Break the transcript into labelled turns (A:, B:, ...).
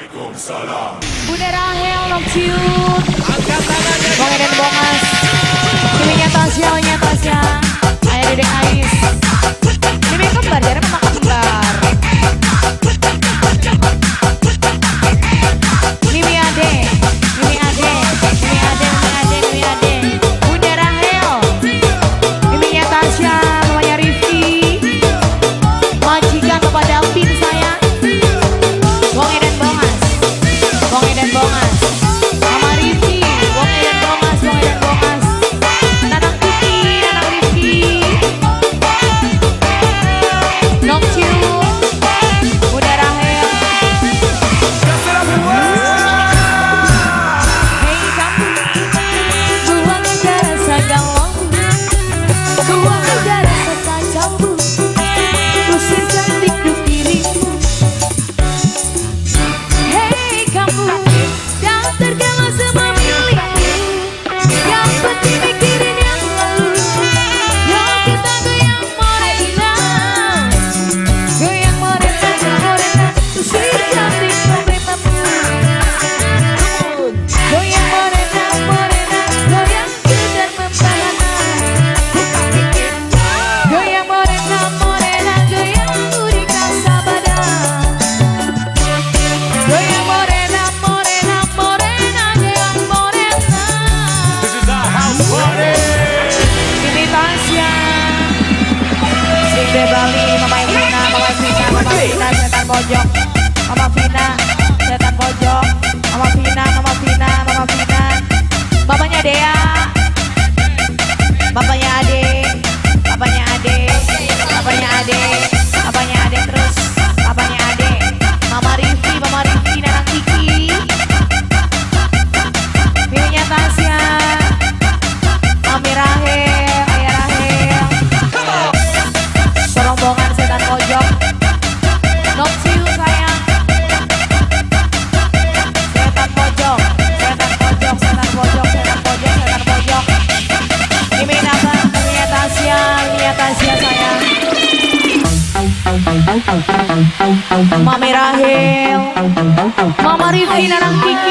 A: Waalaikumsalam.
B: Bunda Rahel Long Ciut. Bang Eden Bongas. Miminya Tasya, Miminya Tasya. Ayah Dede Ais. Mimi kembar, jarang mama kembar. Mimi Ade, Mimi Ade, Mimi Ade, Mimi Ade, Mimi Ade. Bunda Rahel. Miminya Tasya, mamanya Rifki. Majikan Bapak Davin saya. Wong Eden Bongas. Wong Eden Bongas. Mama Rifki, Wong Eden Bongas, Wong Eden Bongas. Nanang Kiki, Nanang Rifki. Nong Ciu, Bunda Rahel. Hei kamu,
C: Buang rasa galau, buang rasa kacau, usir cantik di dirimu. Hei kamu, yang terkena semua milikku, yang penting mikirin yang lalu. Yo kita goyang morena, goyang morena, morena, usir cantik morena. Goyang morena, morena, goyang dan membahana. Goyang morena, morena, goyang budi kasabada. Goyang morena, morena, morena, goyang morena.
A: This is our house party.
B: Mimi Tasya. Sing de Bali, Mama Vina, Mama Vina, Mama Vina, setan pojok. Mama Vina, setan pojok. Mama Vina, Mama Vina, Mama Vina. Bapaknya Dea. Bapaknya Ade. Bapaknya Ade. Bapaknya Ade. Bapaknya Ade terus. Bapaknya Ade. Mama Rifki, Mama Rifki, Nanang Kiki. Miminya Tasya. Mami Rahel, Ayah Rahel. Serombongan setan pojok. Nopsiu sayang. Setan pojok, setan pojok, setan pojok, setan pojok, setan pojok. Mimi Naba, Miminya Tasya, Miminya Tasya sayang. Mami Rahel, Mama Rifki, Nanang Kiki.